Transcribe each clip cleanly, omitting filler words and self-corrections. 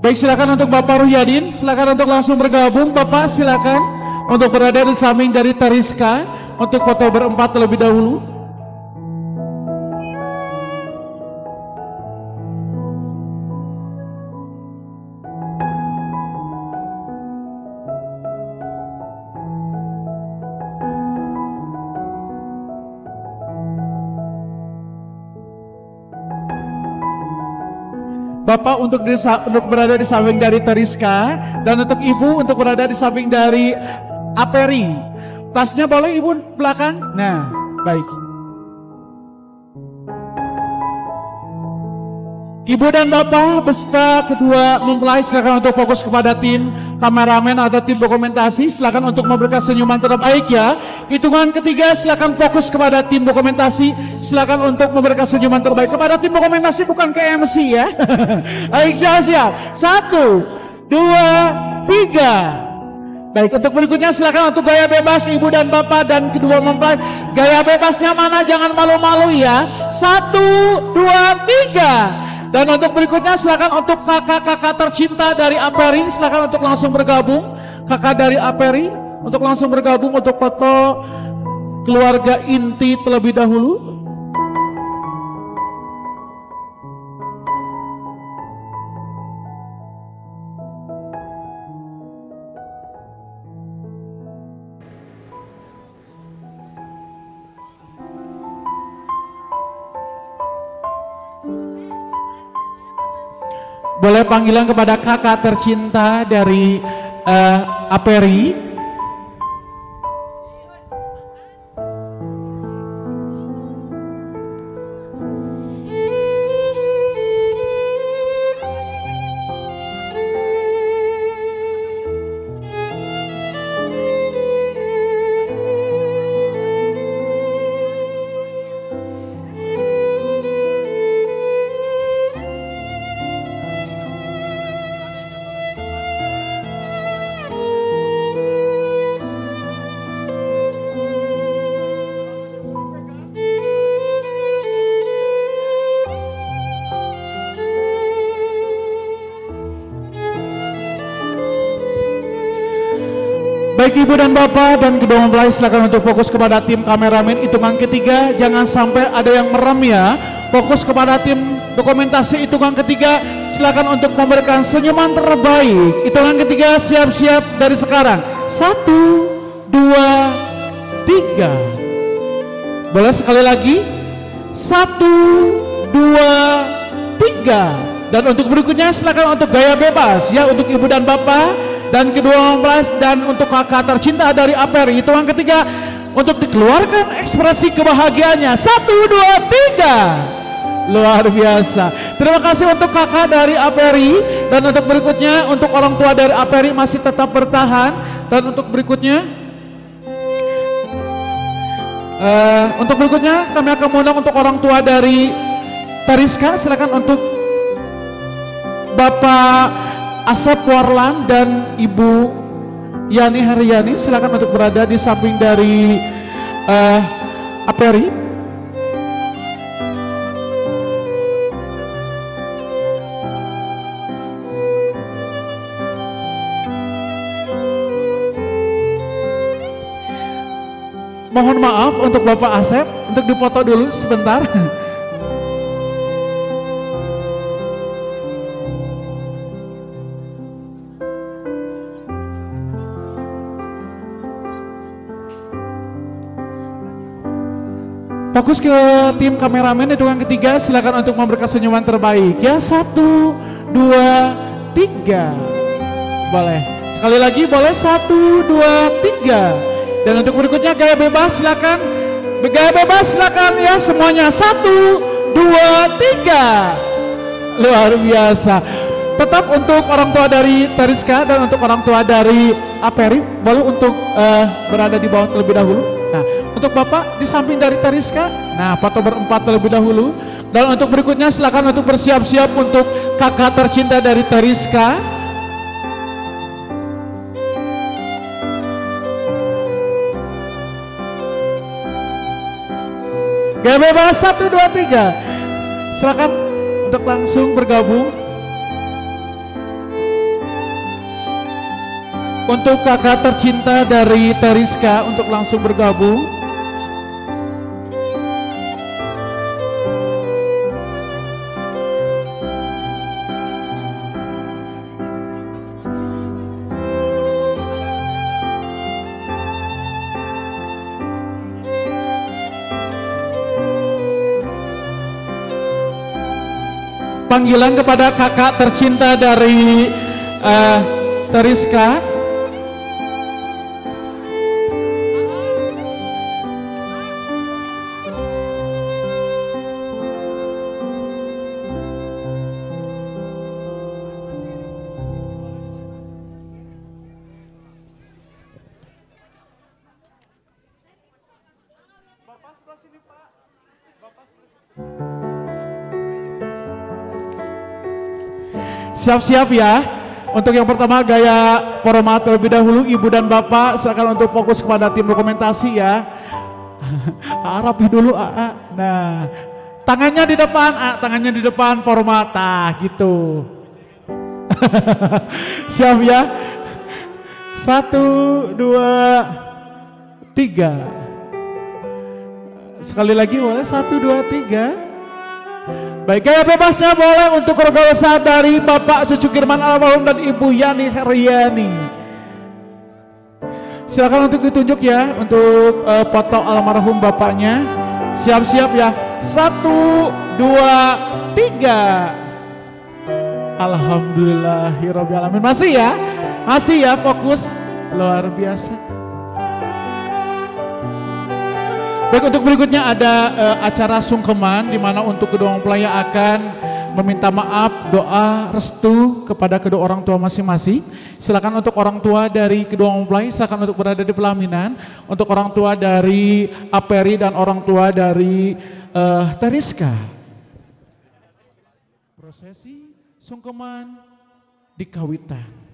Baik, silakan untuk Bapak Ruhyadin, silakan untuk langsung bergabung. Bapak silakan untuk berada di samping dari Teriska untuk foto berempat terlebih dahulu. Bapak untuk berada di samping dari Teriska, dan untuk Ibu untuk berada di samping dari Aperi. Tasnya boleh Ibu belakang? Nah, baik. Ibu dan Bapak beserta kedua mempelai silakan untuk fokus kepada tim kameramen atau tim dokumentasi. Silakan untuk memberikan senyuman terbaik ya. Hitungan ketiga silakan fokus kepada tim dokumentasi. Silakan untuk memberikan senyuman terbaik kepada tim dokumentasi, bukan ke MC ya. Baik, siap-siap. 1, 2, 3. Baik, untuk berikutnya silakan untuk gaya bebas Ibu dan Bapak dan kedua mempelai. Gaya bebasnya mana, jangan malu-malu ya. 1, 2, 3. Dan untuk berikutnya silakan untuk kakak-kakak tercinta dari Aperi, silakan untuk langsung bergabung. Kakak dari Aperi untuk langsung bergabung untuk foto keluarga inti terlebih dahulu. Boleh panggilan kepada kakak tercinta dari Aperi. Baik Ibu dan Bapak dan kedua mempelai silakan untuk fokus kepada tim kameramen hitungan ketiga, jangan sampai ada yang merem ya. Fokus kepada tim dokumentasi hitungan ketiga, silakan untuk memberikan senyuman terbaik. Hitungan ketiga siap-siap dari sekarang. 1, 2, 3. Boleh sekali lagi. 1, 2, 3. Dan untuk berikutnya silakan untuk gaya bebas ya untuk Ibu dan Bapak dan kedua mempelai dan untuk kakak tercinta dari Aperi. Hitungan ketiga untuk dikeluarkan ekspresi kebahagiaannya. 1, 2, 3. Luar biasa. Terima kasih untuk kakak dari Aperi, dan untuk berikutnya untuk orang tua dari Aperi masih tetap bertahan. Dan untuk berikutnya kami akan mengundang untuk orang tua dari Teriska. Silakan untuk Bapak Asep Warlan dan Ibu Yani Haryani, silakan untuk berada di samping dari Aperi. Mohon maaf untuk Bapak Asep, untuk dipoto dulu sebentar. Fokus ke tim kameramen hitungan ketiga, silakan untuk memberikan senyuman terbaik ya. 1, 2, 3. Boleh. Sekali lagi boleh. 1, 2, 3. Dan untuk berikutnya gaya bebas silakan. Gaya bebas silakan ya semuanya. 1, 2, 3. Luar biasa. Tetap untuk orang tua dari Teriska dan untuk orang tua dari Aperi boleh untuk berada di bawah terlebih dahulu. Nah, untuk Bapak di samping dari Teriska, nah foto berempat terlebih dahulu. Dan untuk berikutnya silakan untuk bersiap-siap untuk kakak tercinta dari Teriska. Gaya bebas 1, 2, 3. Silakan untuk langsung bergabung. Untuk kakak tercinta dari Teriska untuk langsung bergabung. Panggilan kepada kakak tercinta dari Teriska. Bapak sebelah sini, Pak. Bapak sebelah sini. Siap-siap ya. Untuk yang pertama gaya format terlebih dahulu, ibu dan bapak silakan untuk fokus kepada tim dokumentasi ya. Rapi dulu AA. Nah, tangannya di depan, A, tangannya di depan format, nah, gitu. Siap ya. 1, 2, 3. Sekali lagi boleh, 1, 2, 3. Baik, gaya bebasnya boleh untuk keluarga besar dari Bapak Cucu Kirman almarhum dan Ibu Yani Heriani. Silakan untuk ditunjuk ya, untuk foto almarhum bapaknya. Siap-siap ya, 1, 2, 3. Alhamdulillahirobbilalamin. Masih ya, masih ya, fokus luar biasa. Baik, untuk berikutnya ada acara sungkeman di mana untuk kedua mempelai akan meminta maaf, doa, restu kepada kedua orang tua masing-masing. Silakan untuk orang tua dari kedua mempelai, silakan untuk berada di pelaminan. Untuk orang tua dari Aperi dan orang tua dari Teriska. Prosesi sungkeman di kawitan.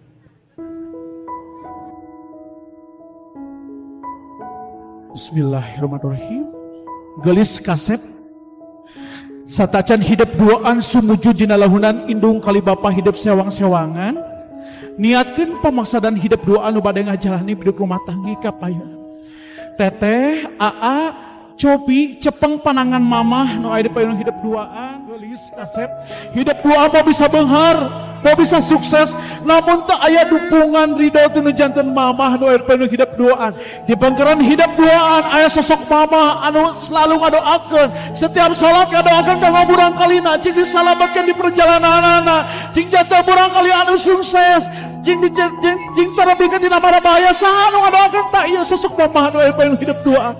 Bismillahirrahmanirrahim. Gelis kasep satacan hidup duaan sumuju dina lahunan indung kali bapa hidup sewang-sewangan. Niatkeun pamaksadan hidup duaan nu bade ngajalani hidup rumah tanggi kapayun. Teteh, aa, copi, cepeng panangan mamah nu aya di payun hidup duaan. Gelis kasep hidup duaan mau bisa beunghar, mau bisa sukses, namun tak aya dukungan ridho tinu janten mamah nu aya payun hidup duaan. Di bangkeran hidup duaan aya sosok mamah anu selalu ngadoakeun, setiap salat ngadoakeun kanggo burang kalina, cing disalametkeun di perjalananana, cing janten burang kali anu sukses, cing cing tarabikeun dina mara bahaya. Saha anu ngadoakeun tak ieu sosok mamah anu aya payun hidup duaan.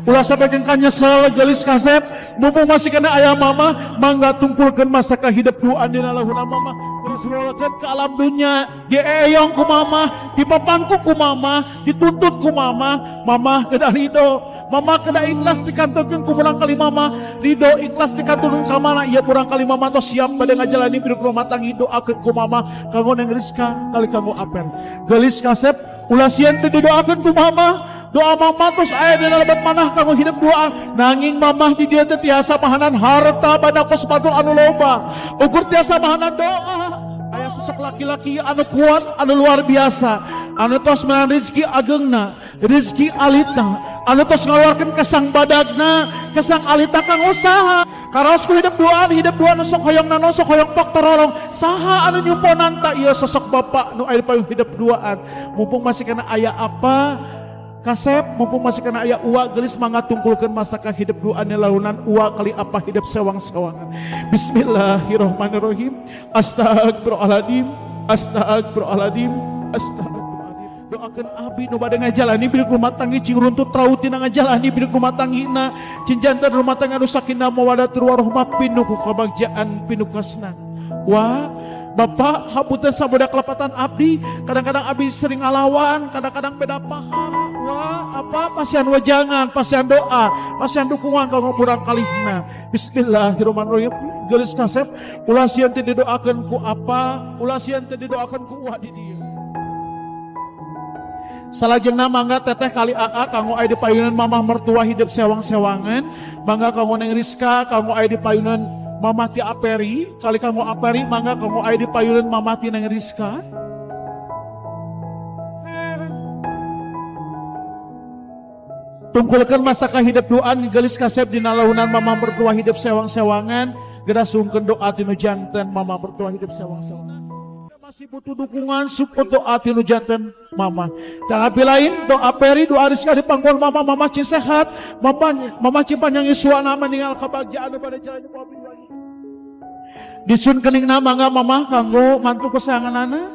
Ulah sampai ka nyesel gelis kasep, mumpung masih kena ayah mama, mangga tungkulkeun masa ka hidup duaan dina lahuna mama. Rasulullah ke alam dunia, dieyong ku mama, dipapangku ku mama, dituntut ku mama, mama kedah ridho, mama kedah ikhlas dikantunkeun ku murang kali mama, ridho ikhlas dikantunkeun ka mana, ieu murang kali mama tos siap bade ngajalani hidup rumah tangga, doakeun ku mama kanggo Neng Rizka kali kanggo Apen. Gelis kasep ulah sieun teu didoakeun ku mama. Doa mama terus aya dina lebet manah kanggo hidup doa. Nanging mamah di dieu teh tiasa mahanan harta banda kos batur anu loba. Ukur tiasa mahanan doa. Aya sosok laki-laki anu kuat, anu luar biasa, anu tos meunang rezeki ageungna, rezeki alitna, anu tos ngaluarkeun kesang badagna, kesang alitna kanggo saha. Karaos ku hidup duaan sok hoyong nanon, sok hoyong pok terolong. Saha anu nyumponan ta ieu sosok bapak nu aya payung hidup duaan. Mumpung masih kena aya apa kasep, mumpung masih kena aya uwa gelis mangga tungkulkeun masa hidup duaan launan uwa kali apa hidup sewang-sewangan. Bismillahirrahmanirrahim. Astagfirullahaladzim, astagfirullahaladzim, astagfirullahaladzim. Doakeun abi nu bade ngajalani bilik rumah tanggi cing runtut trautina ngajalani bilik rumah tanggina, cing janten rumah tangga nu sakinah mawaddah warahmah pinuh ku kabagjaan pinuh kasna. Wah, Bapak hapunten saboda kelepatan abdi, kadang-kadang abdi sering ngalawan, kadang-kadang beda paham. Wah, apa pasian wejangan, pasian doa, pasian dukungan kanggo murang kalihna. Bismillahirrahmanirrahim. Gelis kasep, ulah sieun teu didoakeun ku apa, ulah sieun teu didoakeun ku uwa di dieu. Salajengna mangga teteh kali aa kanggo aya di payunan mamah mertua hidup sewang-sewangan, mangga kanggo Neng Rizka, kanggo aya di payunan Mama ti Aperi, kali kanggo Aperi, mangga kanggo aya di payunan Mama ti Neng Rizka. Tungkulkeun mastaka hidup duaan gelis kasep dina launan mama mertua hidup sewang-sewangan geura sungkeun doa tinu janten mama mertua hidup sewang-sewangan. Masih butuh dukungan support doa tinu janten mama. Tanggapi lain doa Peri doa Rizka di pangkuan mama, mama cing sehat, mama cing panjang yuswana meninggal kebahagiaan pada jalan disun keningna mangga mama kanggo mantu kesayanganana.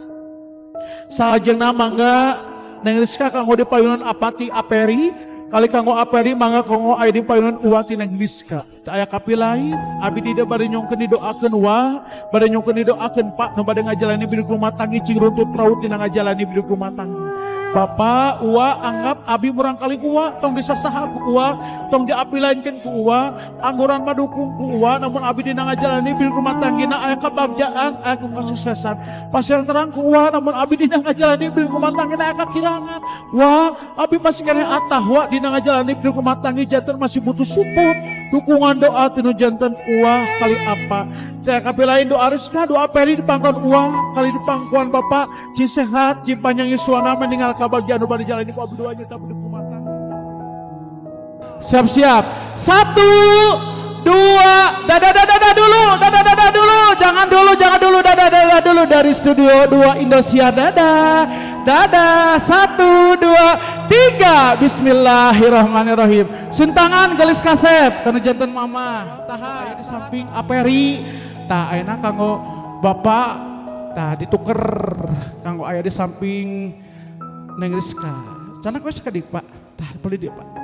Salajengna mangga Neng Rizka kanggo di payunan apati Aperi, kali kanggo Aperi mangga kanggo aya di payunan uwati Neng Rizka. Teu aya kapi lain abi di dieu bade nyongkeun didoakeun wa, bade nyongkeun didoakeun Pak nu bade ngajalani biduk rumah tanggi cing runtut raut dina ngajalani biduk rumah tanggi. Bapak uwa anggap abi murang kali uwa tong disasaha ku uwa tong diapilainkeun ku uwa angguran madukung ku uwa namun abi dina ngajalani biduk rumah tanggina aya kabagjaan aya kasuksesan pasir terang ku uwa namun abi dina ngajalani biduk rumah tanggina aya kakirangan wa abi masih keneh atah wa dina ngajalani biduk rumah tanggi janten masih butuh support dukungan doa tinu janten uwa kali apa. Teh kapi lain doa Rizka doa Peri di pangkuan uwa kali di pangkuan bapak cing sehat cing panjang yuswana meninggal kabagjaan nu bade jalani ku abdi doa nyata biduk rumah tangga. Siap-siap 1 2 dadah dadah dadah dulu, dadah dadah dulu, jangan dulu, dadah dadah dulu dari studio 2 Indosiar, dadah dadah 1 2 3 Bismillahirrahmanirrahim. Suntangan gelis kasep kana janten mama taha di samping Aperi tah ayeuna kanggo bapak tah dituker kanggo aya di samping Neng Rizka. Canak we sakedik Pak, tah beli dia Pak.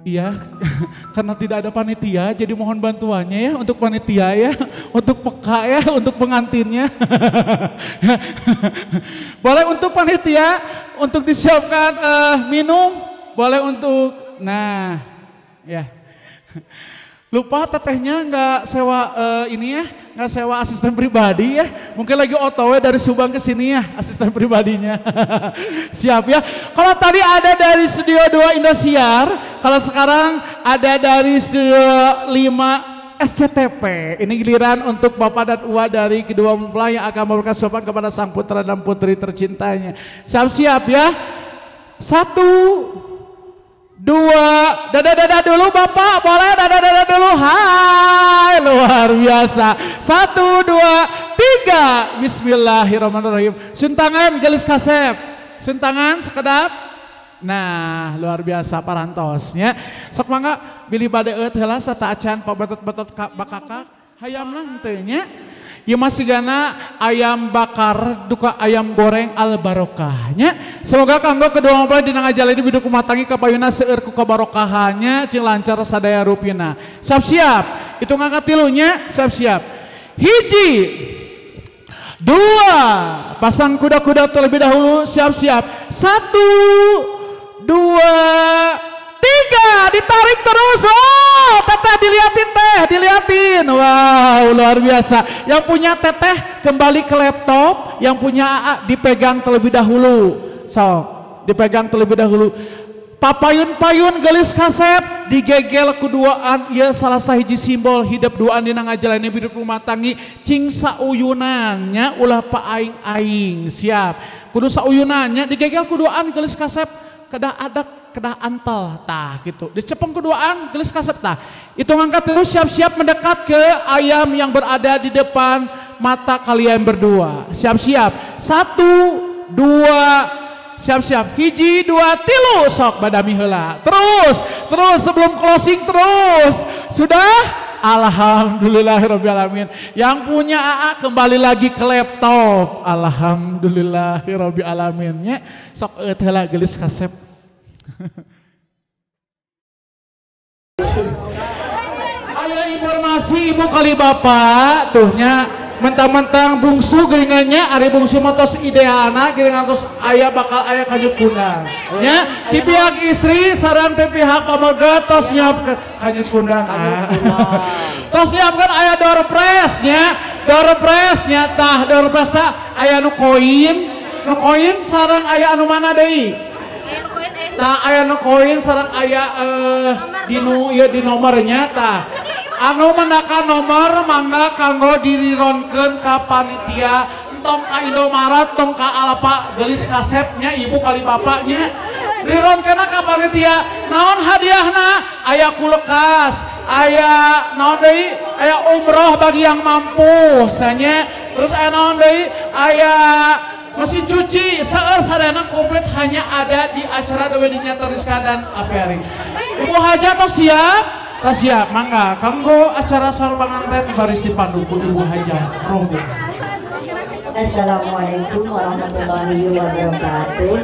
Iya, karena tidak ada panitia, jadi mohon bantuannya ya untuk panitia ya, untuk peka ya, untuk pengantinnya. Boleh untuk panitia, untuk disiapkan minum, boleh untuk, nah, ya. Lupa tetehnya nggak sewa ini ya, nggak sewa asisten pribadi ya. Mungkin lagi otw dari Subang ke sini ya, asisten pribadinya. Siap ya. Kalau tadi ada dari Studio 2 Indosiar, kalau sekarang ada dari Studio 5 SCTP. Ini giliran untuk Bapak dan Uwa dari kedua mempelai yang akan memberikan sopan kepada sang putra dan putri tercintanya. Siap-siap ya. 1 2 dadah dadah dulu Bapak, boleh dadah dadah dulu. Hai, luar biasa. 1 2 3 Bismillahirrahmanirrahim. Suntangan gelis kasep, suntangan sekedap. Nah, luar biasa parantosnya. Sok mangga bilih bade eut heula sata acan pabetot-betot bakakak hayamna henteu nya. Ieu mah sigana ayam bakar duka ayam goreng al barokahnya. Semoga kanggo kedua mempelai dina ngajalani biduk rumah tanggi kapayuna seueur ku kabarokahannya cing lancar sadaya rupina. Siap-siap, hitungan katilunya, siap-siap. 1, 2, pasang kuda-kuda terlebih dahulu, siap-siap. 1, 2, 3, ditarik terus. Oh, teteh diliatin, teh diliatin. Wow, luar biasa. Yang punya teteh kembali ke laptop, yang punya AA dipegang terlebih dahulu. So, dipegang terlebih dahulu. Papayun-payun gelis kasep digegel kuduaan ya salah sahiji simbol hidup duaan dina ngajalani biduk rumah tanggi cing sauyunannya ulah paaing-aing. Siap. Kudu sauyunannya digegel kuduaan gelis kasep kedah adak kedah antel tah gitu. Dicepeng keduaan gelis kasep tah. Itu ngangkat terus siap-siap mendekat ke ayam yang berada di depan mata kalian berdua. Siap-siap. 1 2 siap-siap. 1 2 3 sok badami heula. Terus, terus sebelum closing terus. Sudah? Alhamdulillahirabbil alamin. Yang punya AA kembali lagi ke laptop. Alhamdulillahirabbil alamin nya. Sok eut heula gelis kasep. Ayo informasi ibu kali bapak tuhnya mentang-mentang bungsu geringannya ari bungsu motos idealna geringan tos aya bakal aya kanjut kundang nya ti pihak istri sareng ti pihak pameget tos nyiapkeun kanjut kundang tos nyiapkeun aya door prize nya door prize nya tah door prize tah aya nu koin sareng aya anu mana deui tah aya nu koin sareng aya dinu ieu di nomornya tah Anu mendakan nomor mangga kanggo dirironkeun ka panitia tong ka Indomaret tong ka Alfa gelis kasepnya ibu kali bapaknya rironkeun ka panitia naon hadiahna aya kulkas aya naon deui aya umroh bagi yang mampu sanya terus aya naon deui aya mesin cuci seueur sadayana komplit hanya ada di acara The Wedding-nya Teriska dan Aperi. Ibu Hajah tos siap? Tas siap, mangga kanggo acara saur panganten baris dipandu ku Ibu Hajah Rohbun. Assalamualaikum warahmatullahi wabarakatuh.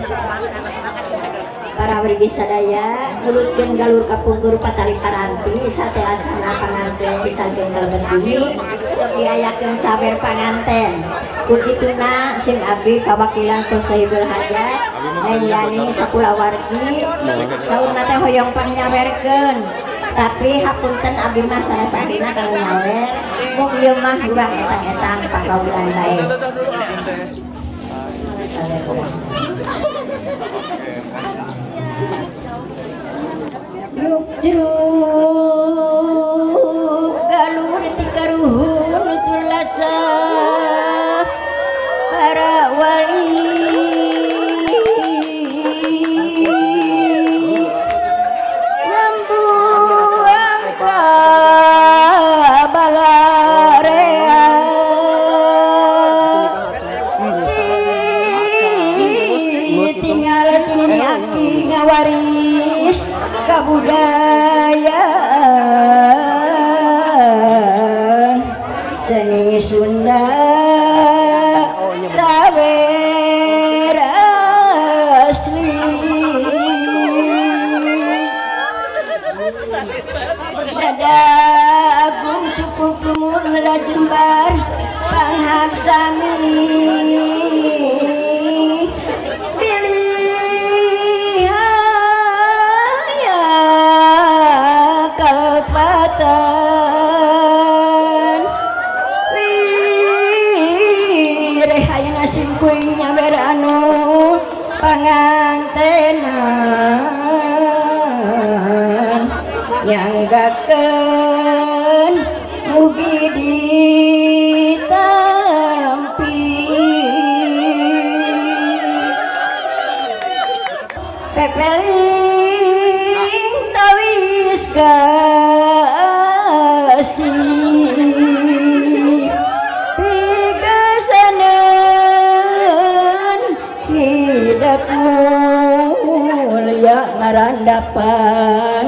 Para wargi sadaya nurutkeun galur kapungkur patali paranti sate acana panganten dicangkeun kalebet bumi sok diayakeun sawer panganten. Ku kituna sim abdi kawakilan ku Sohibul Hajat Neng Yani sakulawargi saurna teh hoyong pangnyawerkeun. Tapi hapunten abdi mah sanes ahina kanggo nyawer mung ieu mah urang etang-etang pakaulan bae. Jeruk jeruk galur ti karuhun nutur lacak para wali ngambuang ka balarea tinggal tini aki ngawaris kabudayaan seni Sunda sawer asli nada agung cukup lumur nada jembar panghak sami kalepatan wireh ayeuna sim kuring nyawer anu pangantenan nyanggakeun mugi ditampi pepeling tawis kasih pigasanan hidup mulia ngarandapan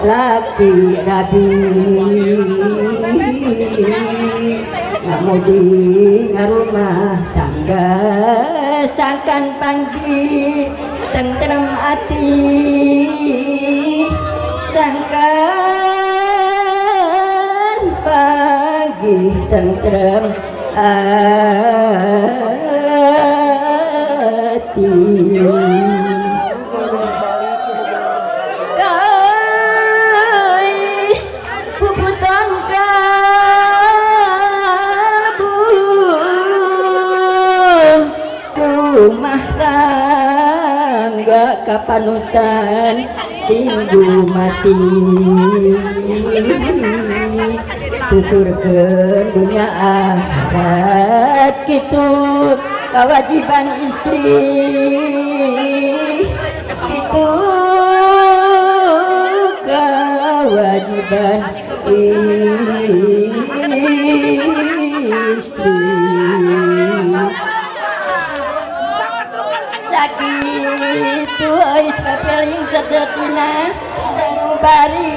laki rabi ngamudi ngarumah tangga sangkan panggi tentrem ati sangkan pagi tentrem ati kais puputan kalbu rumah tangga kapanutan singgu mati tuturkeun dunia akhirat kitu kewajiban istri kitu kewajiban istri sakitu ois papeling catetina sanubari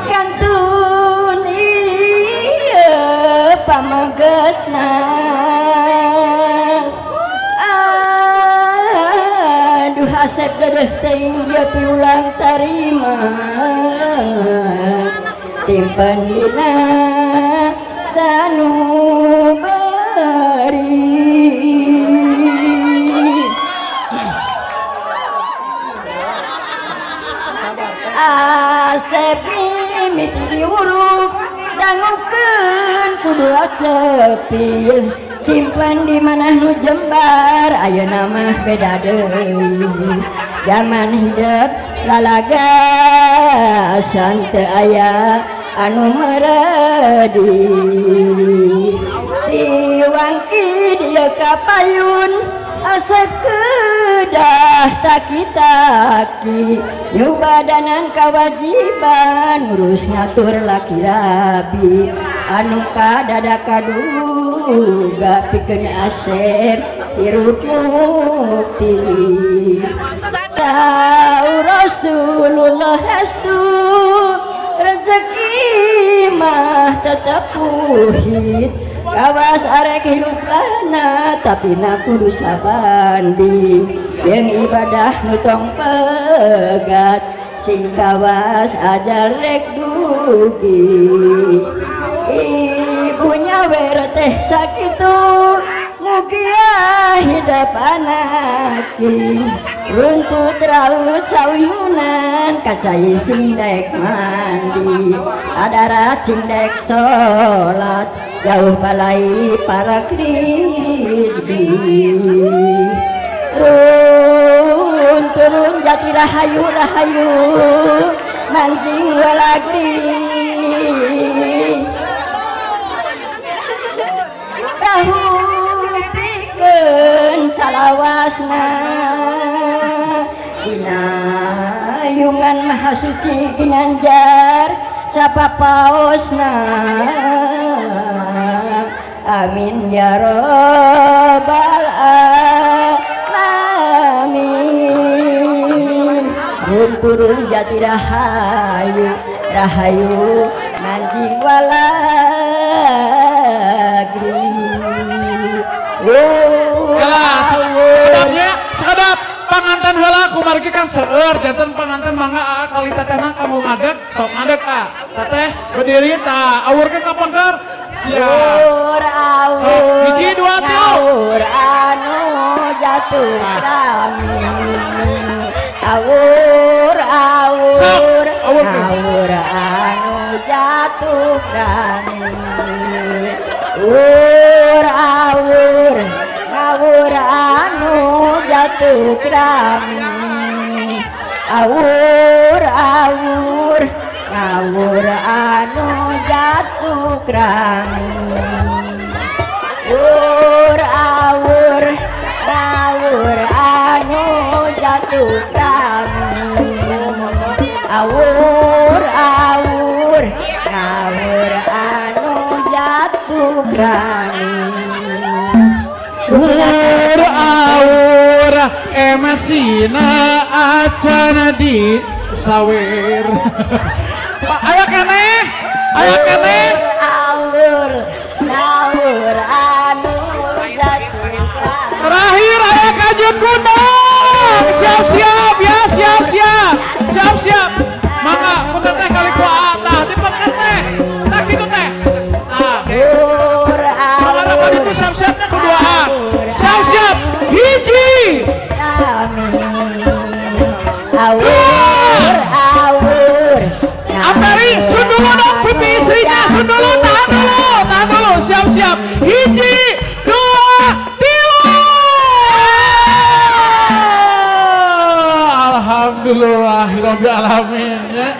kantun ieu pamegetna aduh asep dedeh teuing ieu piulang tarima simpen dina sanubari. Asep mimiti diuruk dangukeun kudu acepil simpen di manah nu jembar ayeuna mah beda deui zaman hidup lalaga. Kalasan teu aya anu meredi Tiwangki dia kapayun asa kedah taki-taki nyubadanan kewajiban ngurus ngatur laki rabi anu kadada kaduga pikeun asep hirup mukti Saur Rasulullah estu rezeki mah tetap puhit kawas arek hirup lana tapi na kudu sabandi jeung ibadah nu tong pegat sing kawas ajal rek dugi ibunya wer teh sakitu mugia hidup anaki runtut raut sauyunan kacai sing daek mandi adarat sing daek salat jauh balai para krisbi run turun jati rahayu rahayu mancing walagri tahu pikeun salawasna dina yungan maha suci ginanjar sapapaosna amin ya robbal alamin run turun jati rahayu rahayu mancing walagri. Sekedapnya sekedap panganten heula kumargi kan seueur janten panganten mangga aa kali tetehna kamu ngadeg sok ngadeg a teteh berdiri ta awurkeun ka pangkar siap sok hiji dua tilu awur anu jatuh rami awur awur awur anu jatuh rami awur awur awur anu jatuh rami awur awur awur anu jatuh rami awur awur awur anu jatuh rami awur awur awur anu jatuh rami awur awur emesina acana di sawer. Pak aya keneh aya keneh awur awur anu jatuh terakhir aya kanjut kundang siap-siap ya siap-siap siap-siap mangga ku teteh kali ku tah dipengker teh tah kitu teh tah mangga dapat itu siap-siapnya ku duaan siap-siap hiji awur awur Aperi sundulu dong pipi istrinya sundulu tahan dulu siap-siap hiji dua tilu alhamdulillahirabbil alamin ya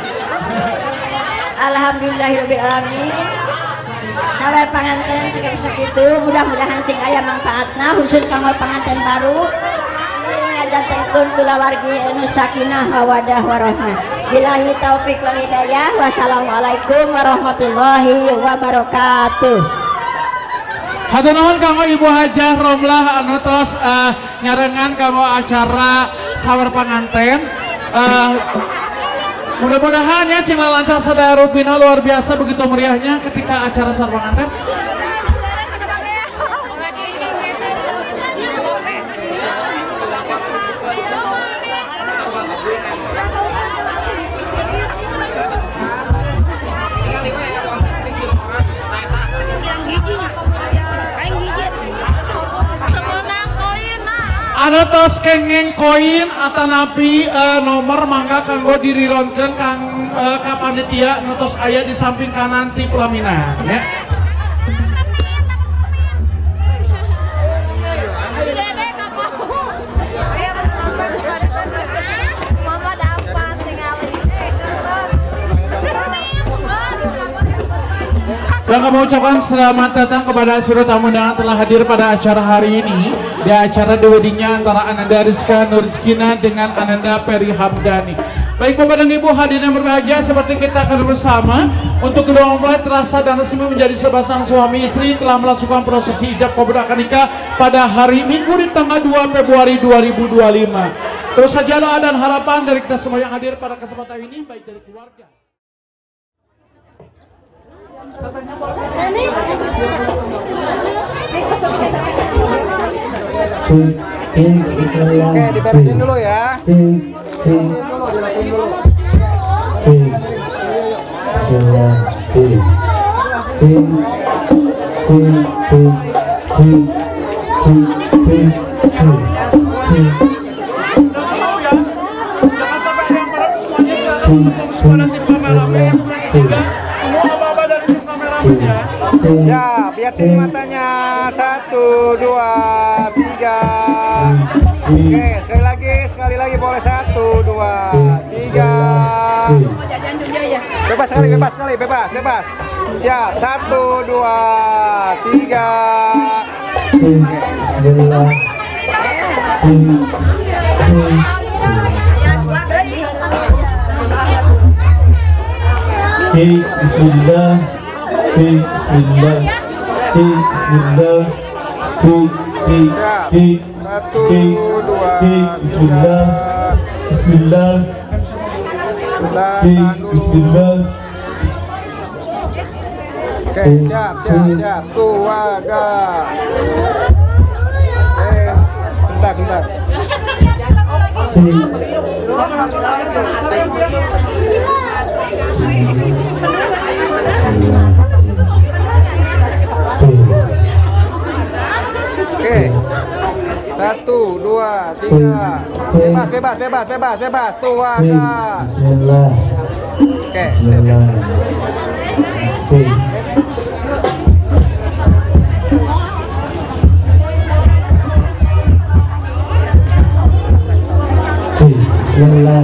alhamdulillahirabbil alamin sawer panganten sakitu sakitu mudah-mudahan sing aya manfaatna khusus kanggo panganten baru sing ngajantenkeun kulawargi anu sakinah mawaddah warahmah billahi taufik wal hidayah wassalamualaikum warahmatullahi wabarakatuh. Hatur nuhun kanggo Ibu Hajah Romlah anu tos nyarengan kanggo acara sawer panganten. Mudah-mudahan ya cing lancar sadaya rupina luar biasa begitu meriahnya ketika acara sawer panganten. Anu tos kengeng koin atanapi nomor mangga kanggo dirironkeun kang ka panitia nu tos aya di samping kanan ti pelaminan ya. Dan kami mengucapkan selamat datang kepada seluruh tamu undangan telah hadir pada acara hari ini, di acara the weddingnya antara Ananda Rizka Nurizkina dengan Ananda Peri Hamdani. Baik Bapak dan Ibu hadirin yang berbahagia, seperti kita akan bersama untuk kedua mempelai terasa dan resmi menjadi sepasang suami istri telah melakukan prosesi ijab kabul akad nikah pada hari Minggu di tanggal 2 Februari 2025. Terus saja doa dan harapan dari kita semua yang hadir pada kesempatan ini, baik dari keluarga. Oke, diberesin dulu ya. Dirapiin dulu. Jangan sampai ada yang merem, semuanya silakan untuk fokus pada tim kameramen. Semua abah-abah dari tim kameramen ya. Siap, lihat sini matanya. 1, 2, 3. Oke, sekali lagi boleh. 1, 2, 3. Bebas sekali, bebas sekali, bebas, bebas. Siap, 1, 2, 3. Bismillah, bismillah, bismillah, T T T T T, bismillah, bismillah, T, bismillah. Oke, siap, siap, siap. Keluarga. Sebentar, sebentar. Oke, 1, 2, 3. Bebas, bebas, bebas, bebas, bebas. Keluarga. Bismillah. Oke. Bismillah. Bismillah.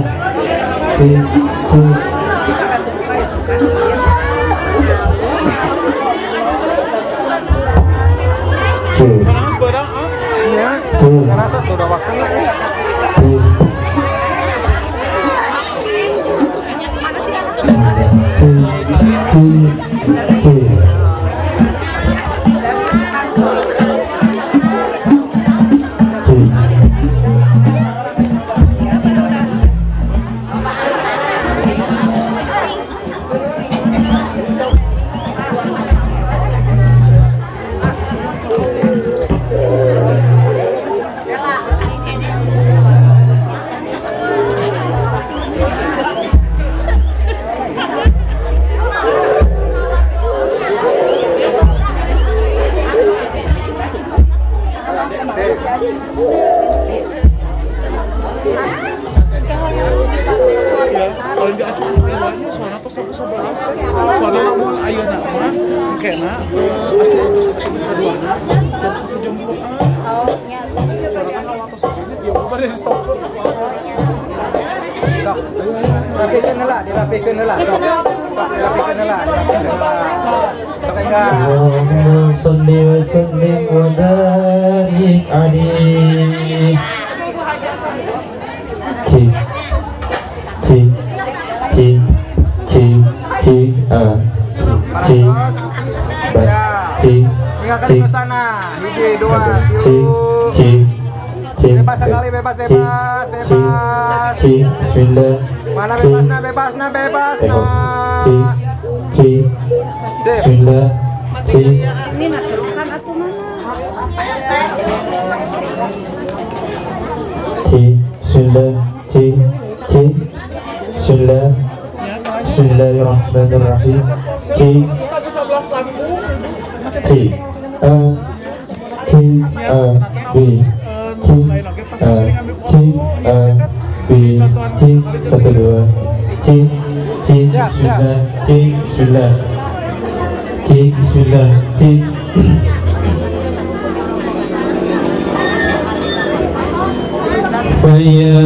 Rasa sudah waktunya. Dirapikeun heula, dirapikeun heula, Allahumma sholli wa sallim wa barik alaihi. T T T T T A T Bas T. Tinggalkan suasana. 1, 2, 3. T T. Bebas sekali, bebas, bebas, bebas. T, bismillah. Mana bebasna, bebasna, bebasna. T, T, bismillah. T. T, bismillah. T, T, bismillah. Bismillahirrahmanirrahim. T, T, A, T, A, B. T, A, T, A, B, T, 1, 2, T, T, bismillah, T, bismillah, T, bismillah, T. فيا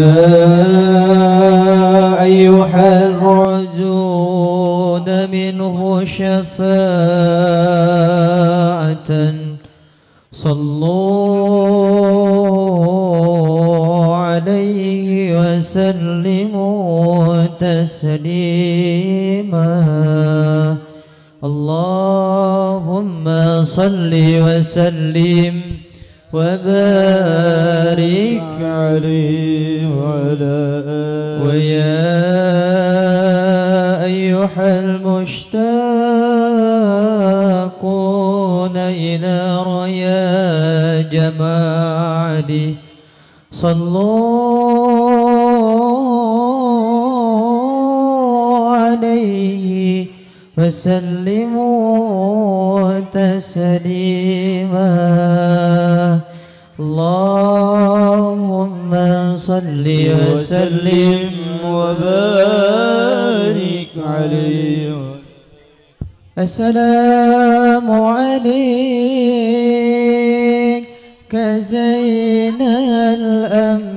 أيها الراجون منه شفاعة صلوا عليه وسلموا تسليما. اللهم صل وسلم وبارك عليه وعلى آله. ويا أيها المشتاقون إلى ريا جماله صلوا عليه وسلموا تسليما. اللهم صل وسلم وبارك عليه. السلام عليك زين الأنبياء،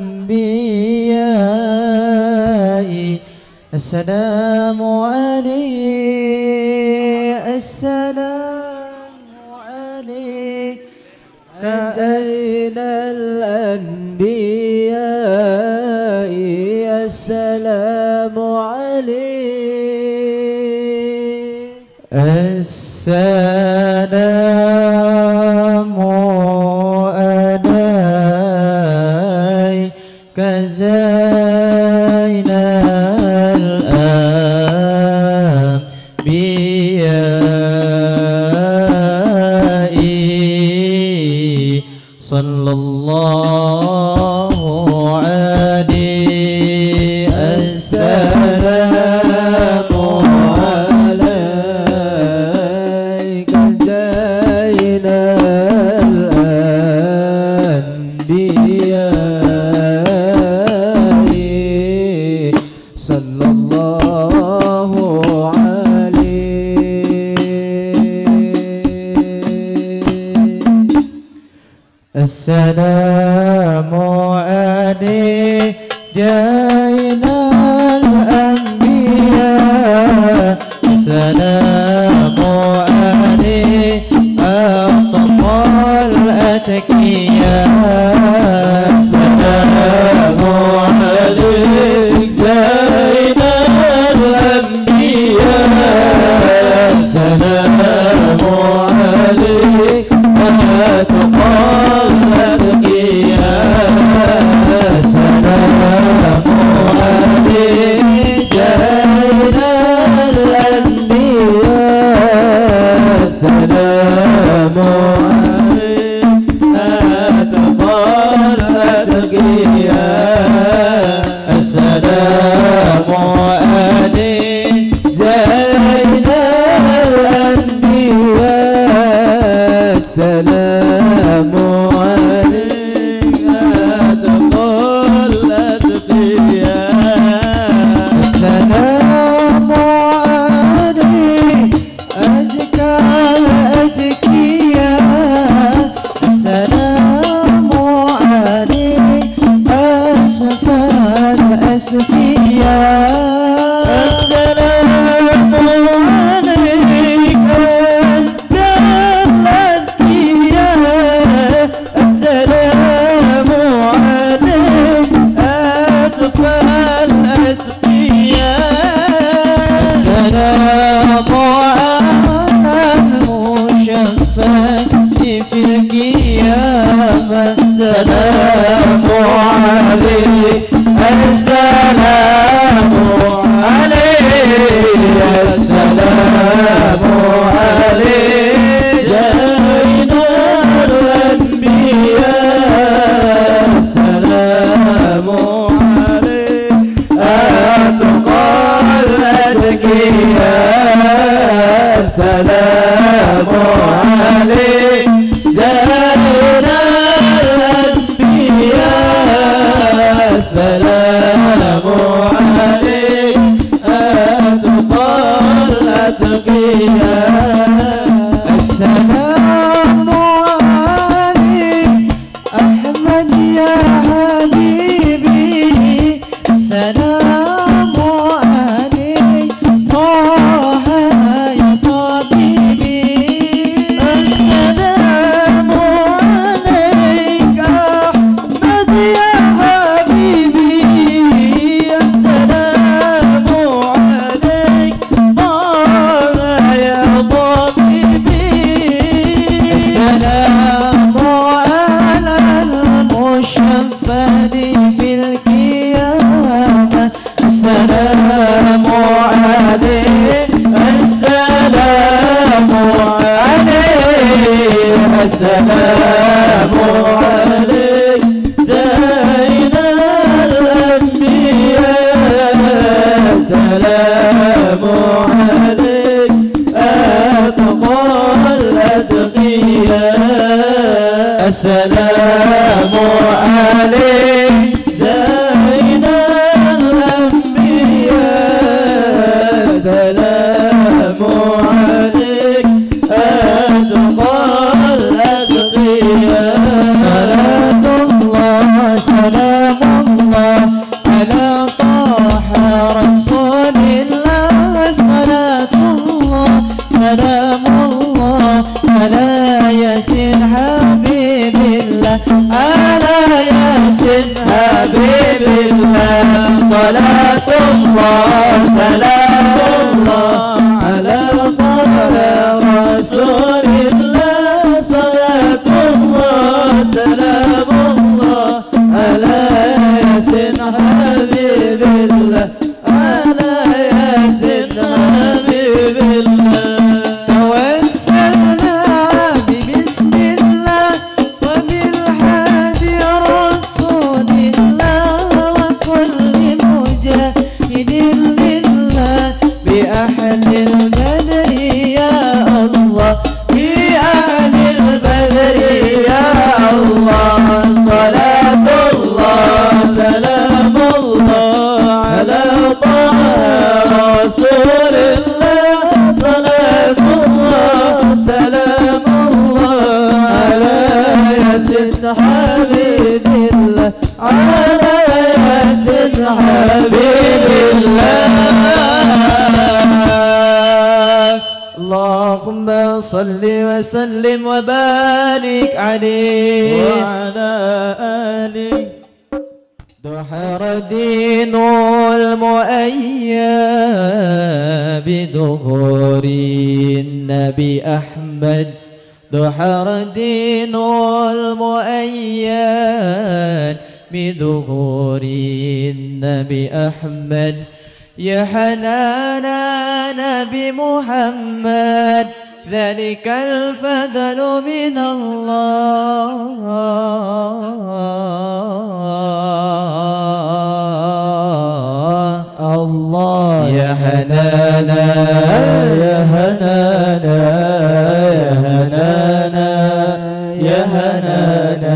السلام عليك، السلام عليك زين الأنبياء، السلام عليك، السلام عليك زين الأنبياء، صلى الله عليه. السلام عليك زين الأنبياء، صلى الله عليه. السلام عليك زين الأنبياء، السلام عليك أتقى الأتقياء، السلام عليك زين الأنبياء، السلام عليك أتقى الأتقياء، السلام عليك زين الأنبياء، السلام عليك أتقى الأتقياء، السلام عليك زين الأنبياء، السلام عليك أتقى الأتقياء، السلام عليك أزكى الأزكياء، السلام عليك أصفى الأصفياء، السلام عليك أزكى الأزكياء، السلام عليك أصفى الأصفياء، السلام على المشفع في القيامة، السلام عليك، السلام عليك، السلام عليك زين الأنبياء، السلام عليك أتقى الأتقياء، السلام عليك زين الأنبياء، السلام عليك أتقى الأتقياء، السلام عليك أحمد يا حبيبي، السلام عليك طه يا طبيبي، السلام عليك. السلام عليك زين الأنبياء السلام عليك أتقى الأتقياء السلام عليك زين الأنبياء السلام عليك أتقى الأتقياء صلاة الله سلام الله على طه رسول الله صلاة الله سلام الله على ياسين حبيب الله على ياسين حبيب الله صلاة الله سلام الله على طه رسول الله صلاة الله سلام الله على ياسين حبيب الله على ياسين حبيب الله توسلنا ببسم الله وبالهادي رسول الله وكل مجاهد لله بأهل البدر يا الله بأهل البدر يا الله صلاة الله سلام الله على طه رسول الله صلاة الله سلام الله على ياسين حبيب الله على ياسين حبيب الله. اللهم صل وسلم وبارك عليه وعلى آله. دحر دين المؤيد بظهور النبي أحمد دحر دين المؤيد بظهور النبي أحمد يا حنانا نبي محمد ذلك الفضل من الله. الله يا هنانا يا هنانا يا هنانا يا هنانا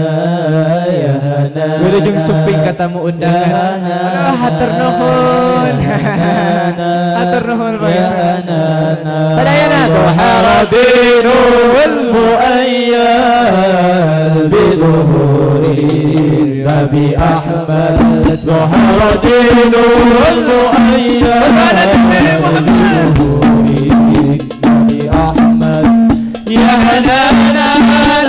يا هنانا. Wilujeng sumping katamu undangan. Aduh, hatur nuhun. Hatur nuhun ya banget. Sadayana Harabinul muayyad biduhuri Nabi Ahmad Harabinul muayyad biduhuri Nabi Ahmad ya hanana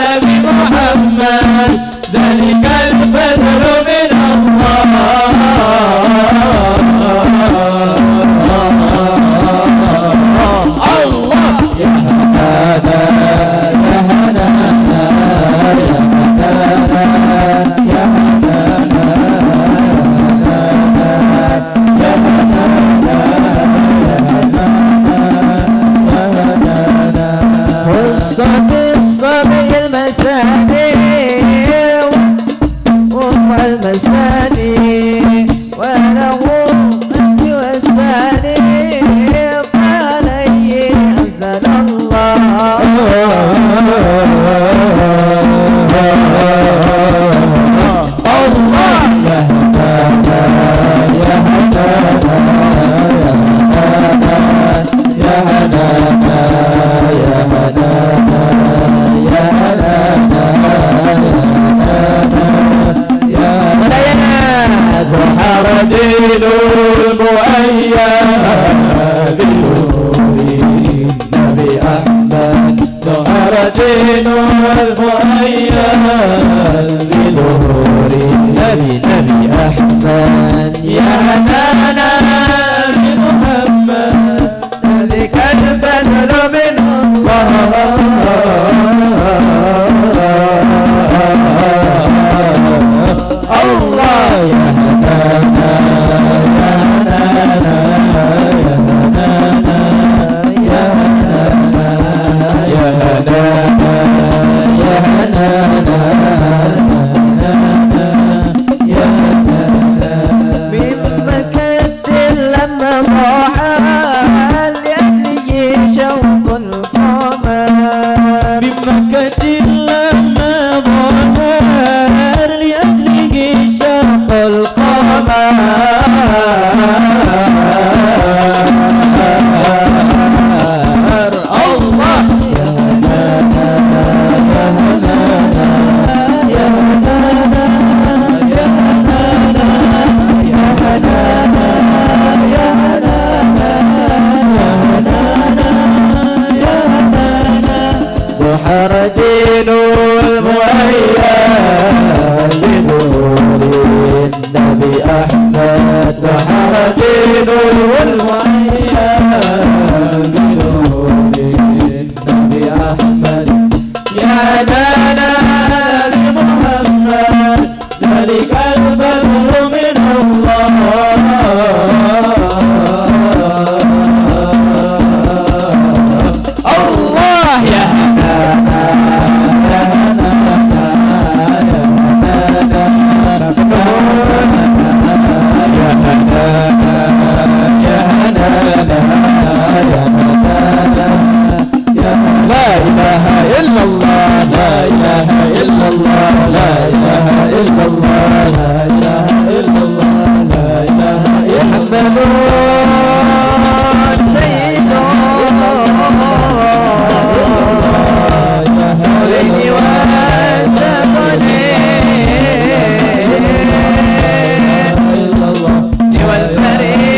Nabi Muhammad ذلك الفضل من الله. الله يا هنانا يا هنانا يا هنانا يا هنانا يا هنانا يا هنانا. خصت الصبي المساني المساني وله سوى الثاني فعليه أنزل الله. الله يا هنانا يا هنانا يا هنانا يا هنانا يا هنانا يا هنانا. ظهر دين المؤيد بنور النبي أحمد ظهر دين المؤيد بنور النبي نبي أحمد يا هنانا بمحمد ذلك الفضل من الله. الله يا هنانا يا هنانا يا هنانا يا هنانا يا هنانا يا لما ظهر لأجله شق القمر. الله يا هنانا يا هنانا يا هنانا يا هنانا يا هنانا يا هنانا يا هنانا يا هنانا. بحر دين المؤيد بنور النبي أحمد، بحر دين المؤيد بنور النبي أحمد. يا هنانا بمحمد ذلك الفضل من الله. الله يا هنانا يا هنانا يا هنانا يا هنانا يا هنانا يا هنانا يا لا إله إلا الله لا إله إلا الله لا إله إلا الله لا إله إلا الله لا إله إلا محمد سيد الكونين والثقلين والفريقين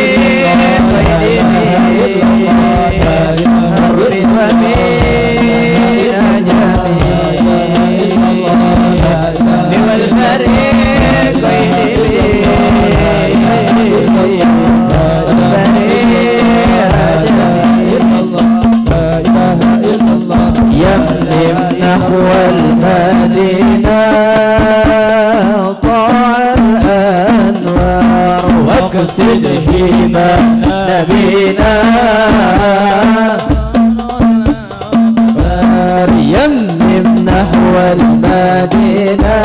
يملم نحو المدينة طاع الأنوار واقصد هيما نبينا. يملم نحو المدينة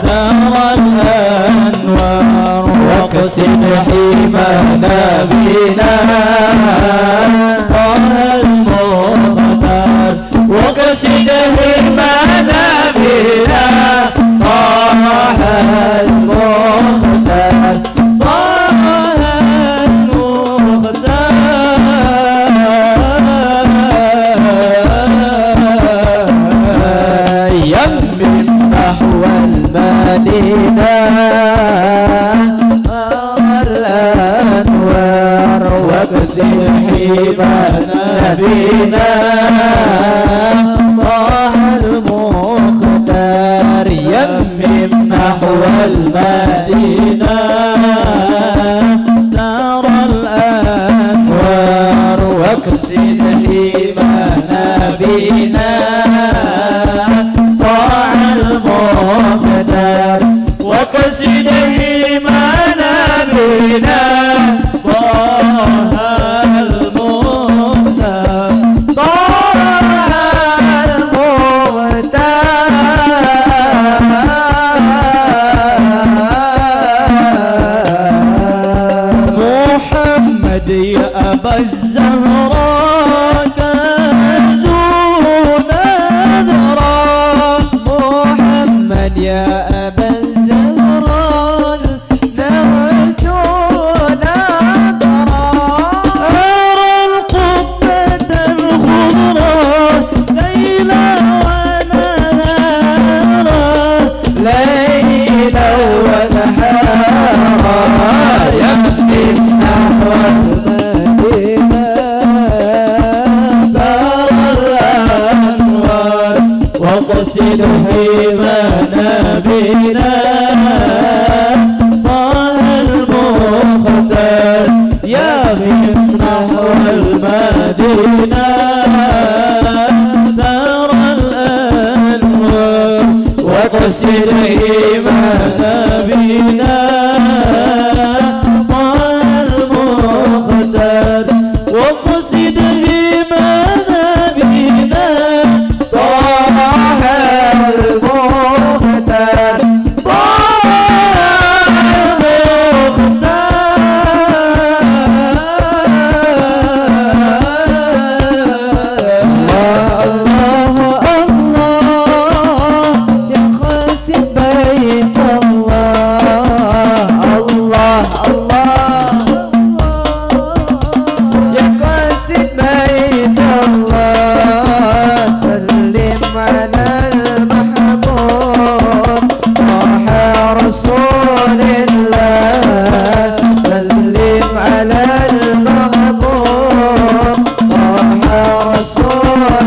ترى الأنوار واقصد حيما نبينا. طه المختار واقصد حيما نبينا. طه المختار طه المختار. يمن نحو المدينة الأنوار واقصد حيما نبينا. طه المختار يمم نحو المدينة ترى الأنوار واقصد حيما نبينا. طه المختار واقصد حيما نبينا. طه المختار طه المختار. محمد يا أبا الزهراء كنزون ذرا. محمد يا أبا الزهراء نرجو نذرا. أرى القبة الخضراء ليلا ونهارا ليلا ونهارا. يمشي نحو المدينة ترى الأنوار واقصد حيما نبينا. طه المختار يمشي نحو المدينة ترى الأنوار واقصد حيما نبينا. طه المختار واقصد حيما نبينا. طه المختار طه المختار. الله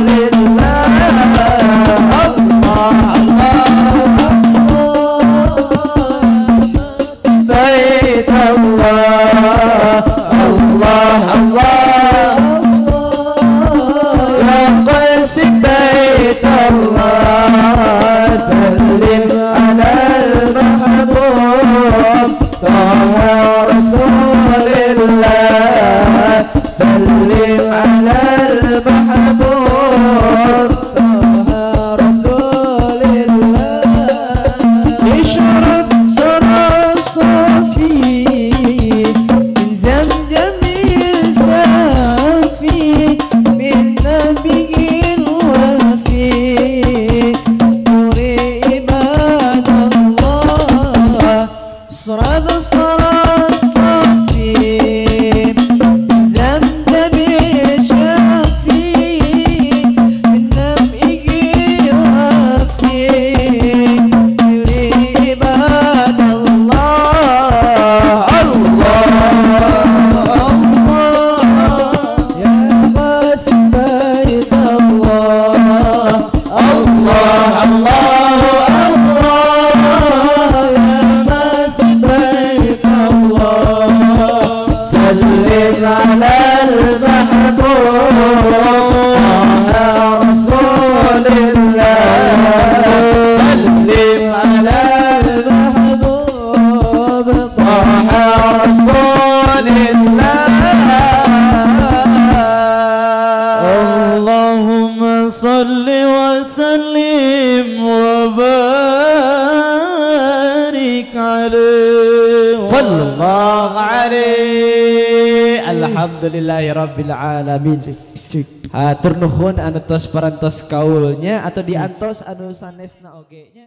الله الله الله بيت الله الله الله يا قيس بيت الله سلم على المحبوب طه رسول الله سلم على المحبوب طه رسول الله اشرب سرى الصافي من زمزم السافي من نبي الوفي نور عباد الله سرى سرى الصافي زمزم الشافي من نبي الوفي نور عباد الله الله الله يا بس بيت الله الله الله الله يا بس بيت الله سلم على المحبوب طه رسول الله سلم على المحبوب طه رسول الله اللهم صل وسلم وبارك عليه صلى الله عليه alhamdulillahi rabbil alamin. Hatur nuhun anu tos parantos kaulnya atau diantos anu sanesna oge nya.